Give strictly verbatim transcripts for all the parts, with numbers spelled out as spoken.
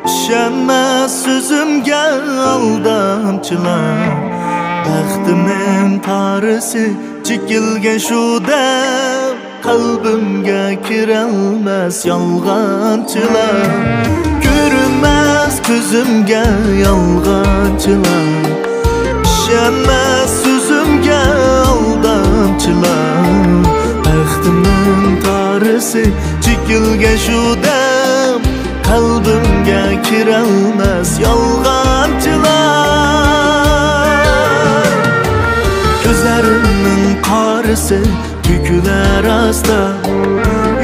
ئىشەنمەس سۆزۈمگە ئالدامچىلار. بەختىمنىڭ تارىسى چېكىلگەن شۇ دەم، قەلبىمگە كىرەلمەس يالغانچىلار. كۆرۈنمەس كۆزۈمگە يالغانچىلار. ئىشەنمەس سۆزۈمگە ئالدامچىلار. بەختىمنىڭ تارىسى چېكىلگەن شۇ دەم، قەلبىمگە كىرەلمەس يالغانچىلار. كۆزلىرىمنىڭ قارىسى تۆكۈلەر ئاستا،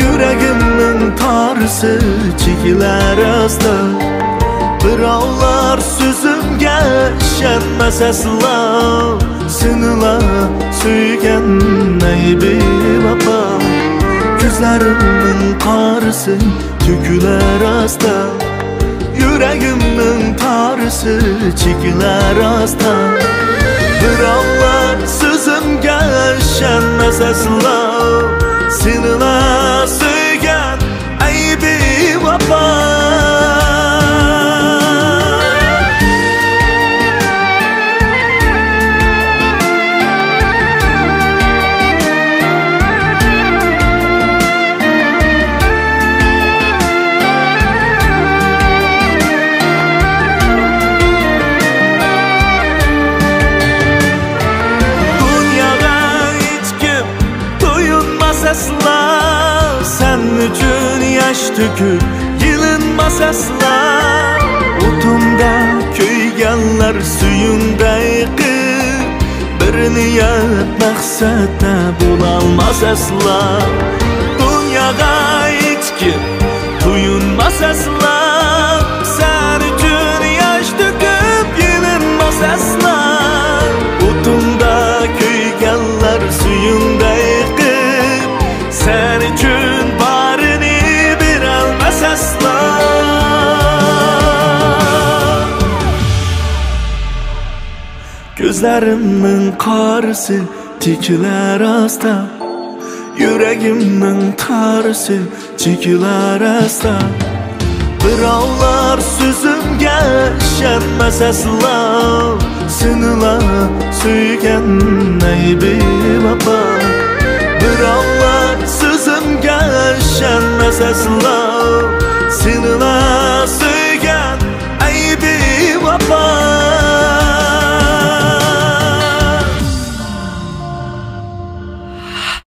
يۈرىكىمنىڭ تارىسى چېكىلەر ئاستا. بىراۋلار سۆزۈمگە ئىشەنمەس ئەسلا، سېنىلا سۆيگەن ئەي بىۋاپا. كۆزلىرىمنىڭ قارىسى تۆكۈلەر ئاستا، يۈرىكىمنىڭ تارىسى چېكىلەر ئاستا. بىراۋلار سۆزۈمگە ئىشەنمەس ئەسلا، سېنىلا سۆيگەن ئەي بىۋاپا. دۇنياغا ھېچكىم تويۇنماس ئەسلا، سەن ئۈچۈن ياش تۆكۈپ يېلىنماس ئەسلا. ئوتۇڭدا كۆيگەنلەر سۈيۈڭدەك قىپ، بىر نىيەت مەقسەتتە بولالماس ئەسلا. دۇنياغا ھېچكىم تويۇنماس ئەسلا، سەن ئۈچۈن ياش تۆكۈپ يېلىنماس ئەسلا. ئوتۇڭدا كۆيگەنلەر سۈيۈڭدەك قىپ، سەن ئۈچۈن بارىنى بېرەلمەس ئەسلا. كۆزلىرىمنىڭ قارىسى تىكىلەر ئاستا، يۈرىكىمنىڭ تارىسى چېكىلەر ئاستا. بىراۋلار سۆزۈمگە ئىشەنمەس ئەسلا، سېنىلا سۆيگەن ئەي بىۋاپا. بىراۋلار سۆزۈمگە ئىشەنمەس ئەسلا، سېنىلا